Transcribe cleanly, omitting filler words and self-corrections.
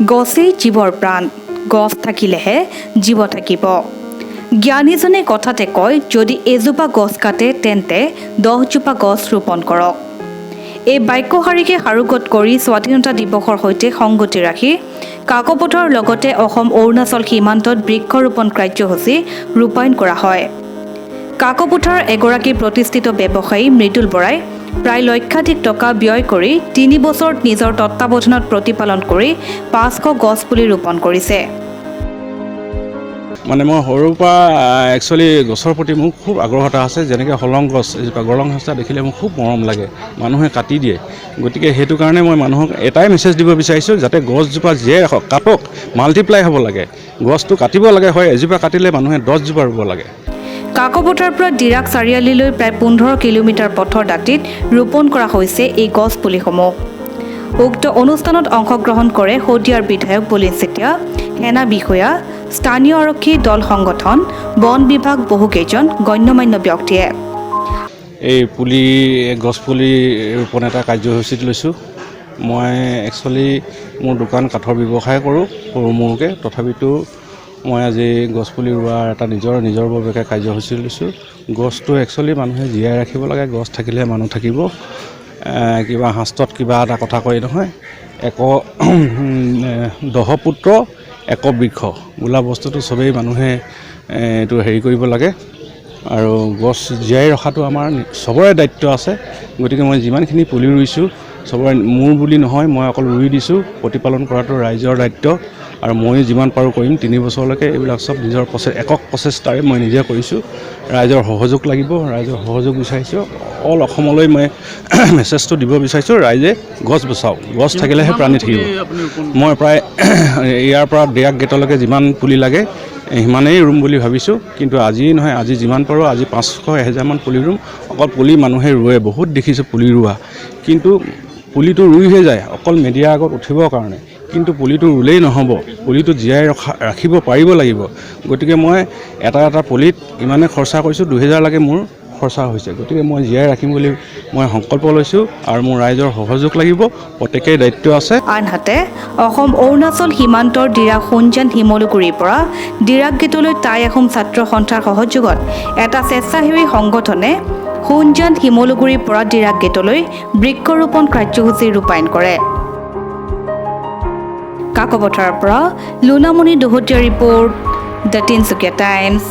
গছেই জীৱৰ প্ৰাণ, গছ থাকিলেহে জীৱ থাকিব। জ্ঞানীজনে কথাতে কয়, যদি এজোপা গছ কাটে তেন্তে 10জোপা গছ ৰোপণ কৰক। এই বাক্যশাৰীকে সাৰোগত কৰি স্বাধীনতা দিৱসৰ সৈতে সংগতি ৰাখি কাকপথাৰৰ লগতে অসম অৰুণাচল সীমান্তত বৃক্ষৰোপণ কাৰ্যসূচী ৰূপায়ণ কৰা হয়। কাকপথাৰৰ এগৰাকী প্ৰতিষ্ঠিত ব্যৱসায়ী মৃদুল বৰাই প্ৰায় লক্ষাধিক টকা ব্যয় কৰি 3 বছৰত নিজৰ তত্বাৱধানত প্ৰতিপালন কৰি 500 গছপুলি ৰোপণ কৰিছে। মানে মই সৰুৰ পৰা একচুৱেলি গছৰ প্ৰতি মোৰ খুব আগ্ৰহ এটা আছে। যেনেকৈ হলং গছ এজোপা, গলং গছ এটা দেখিলে মোৰ খুব মৰম লাগে, মানুহে কাটি দিয়ে। গতিকে সেইটো কাৰণে মই মানুহক এটাই মেছেজ দিব বিচাৰিছোঁ, যাতে গছজোপা জীয়াই ৰাখক। কাটক, মাল্টিপ্লাই হ'ব লাগে। গছটো কাটিব লাগে হয়, এজোপা কাটিলে মানুহে 10জোপা ৰুব লাগে। কাকপথাৰৰ পৰা ডিৰাক চাৰিআলিলৈ প্ৰায় 15 কিলোমিটাৰ পথৰ দাঁতিত ৰোপণ কৰা হৈছে এই গছপুলিসমূহ। উক্ত অনুষ্ঠানত অংশগ্ৰহণ কৰে শদিয়াৰ বিধায়ক বলিন চেতিয়া, সেনা বিষয়া, স্থানীয় আৰক্ষী, দল সংগঠন, বন বিভাগ, বহুকেইজন গণ্যমান্য ব্যক্তিয়ে। এই পুলি, গছপুলি ৰোপণ এটা কাৰ্যসূচীত লৈছোঁ। মই একচুৱেলি মোৰ দোকান, কাঠৰ ব্যৱসায় কৰোঁ সৰু মৰুকৈ। তথাপিতো মই আজি গছপুলি ৰোৱাৰ এটা নিজৰ নিজৰ বাবেকে কাৰ্যসূচী লৈছোঁ। গছটো একচুৱেলি মানুহে জীয়াই ৰাখিব লাগে। গছ থাকিলেহে মানুহ থাকিব। কিবা শাস্ত্ৰত কিবা এটা কথা কয় নহয়, এক দহ পুত্ৰ এক বৃক্ষ বোলা বস্তুটো চবেই মানুহে এইটো হেৰি কৰিব লাগে আৰু গছ জীয়াই ৰখাটো আমাৰ চবৰে দায়িত্ব আছে। গতিকে মই যিমানখিনি পুলি ৰুইছোঁ, চবৰে, মোৰ বুলি নহয়, মই অকল ৰুই দিছোঁ, প্ৰতিপালন কৰাটো ৰাইজৰ দায়িত্ব আৰু ময়ো যিমান পাৰোঁ কৰিম। 3 বছৰলৈকে এইবিলাক চব নিজৰ একক প্ৰচেষ্টাৰে মই নিজে কৰিছোঁ। ৰাইজৰ সহযোগ লাগিব, ৰাইজৰ সহযোগ বিচাৰিছোঁ। অল অসমলৈ মই মেছেজটো দিব বিচাৰিছোঁ, ৰাইজে গছ বচাওক, গছ থাকিলেহে প্ৰাণী থাকিব। মই প্ৰায় ইয়াৰ পৰা ডিৰাক গেটলৈকে যিমান পুলি লাগে সিমানেই ৰুম বুলি ভাবিছোঁ। কিন্তু আজিয়ে নহয়, আজি যিমান পাৰোঁ, আজি 500, 1000মান পুলি ৰুম। অকল পুলি মানুহে ৰুৱে, বহুত দেখিছোঁ পুলি ৰোৱা, কিন্তু পুলিটো ৰুইহে যায় অকল মিডিয়াৰ আগত উঠিবৰ কাৰণে। কিন্তু পুলিটো ৰুলেই নহ'ব, পুলিটো জীয়াই ৰাখিব পাৰিব লাগিব। গতিকে মই এটা এটা পুলিত ইমানে খৰচা কৰিছোঁ, 2000 লাগে মোৰ খৰচা হৈছে। গতিকে মই জীয়াই ৰাখিম বুলি মই সংকল্প লৈছোঁ আৰু মোৰ ৰাইজৰ সহযোগ লাগিব, প্ৰত্যেকেই দায়িত্ব আছে। আনহাতে অসম অৰুণাচল সীমান্তৰ ডিৰাক সোণজান শিমলুগুৰিৰ পৰা ডিৰাক গেটলৈ টাই আহোম ছাত্ৰ সন্থাৰ সহযোগত এটা স্বেচ্ছাসেৱী সংগঠনে সোণজান শিমলুগুৰিৰ পৰা ডিৰাক গেটলৈ বৃক্ষৰোপণ কাৰ্যসূচী ৰূপায়ণ কৰে। কাকপথাৰৰ পৰা লুনামণি দহতীয়া ৰিপৰ্ট, the Tinsukia times.